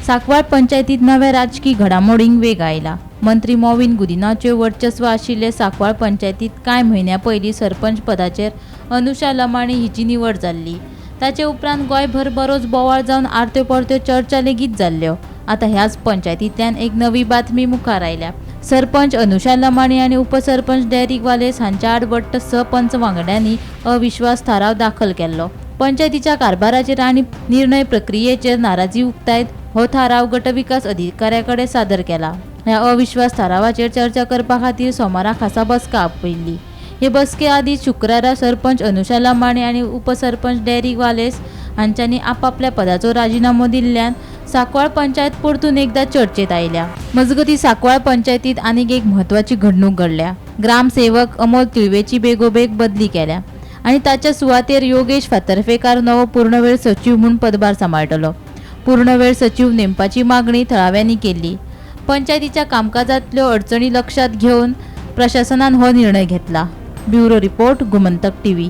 सांकवाळ पंचायतीत नव्या राजकी घडामोडींक वेग आयला. मंत्री मॉवीन गुदिन्होचें वर्चस्व आशिल्ले सांकवाळ पंचायतीत कांय म्हयन्यां पयलीं सरपंच पदाचेर अनुषा लमाणी हिची निवड जाल्ली. ताचे उपरांत गोंयभर बरोच बोवाळ जावन आरत्यो परत्यो चर्चा लेगीत जाल्ल्यो. आतां ह्याच पंचायतींतल्यान एक नवी बातमी मुखार आयल्या. सरपंच अनुषा लमाणी आनी उपसरपंच डॅरिक वालेस हांच्या आड वट्ट स पंच वांगड्यांनी अविश्वास थाराव दाखल केल्लो. पंचायतीच्या कारभाराचेर आनी निर्णय प्रक्रियेचेर नाराजी उक्तायत हो थाराव गटविकास अधिकाऱ्या कडेन सादर केला. ह्या अविश्वास थारावाचेर चर्चा करपा खातीर सोमारा खासा बसका आपयिल्ली. हे बसके आदीं शुक्रारा सरपंच अनुषा लमाणी आनी उपसरपंच डॅरिक वालेस हांच्यांनी आपापल्या पदाचो राजिनामो दिल्ल्यान सांकवाळ पंचायत परतून एकदा चर्चेत आयल्या. मजगतीं, सांकवाळ पंचायतीत आनीक एक म्हत्वाची घडणूक घडल्या. ग्रामसेवक अमोल तिळवेची बेगोबेग बदली केल्या आनी ताच्या सुवातेर योगेश फातर्फेकार नवो पूर्णवेळ सचीव म्हूण पदभार सांबाळटलो. पूर्णवेळ सचीव नेमपाची मागणी थळाव्यांनी केल्ली. पंचायतीच्या कामकाजांतल्यो अडचणी लक्षात घेवन प्रशासनान हो निर्णय घेतला. Bureau report, Gomantak TV.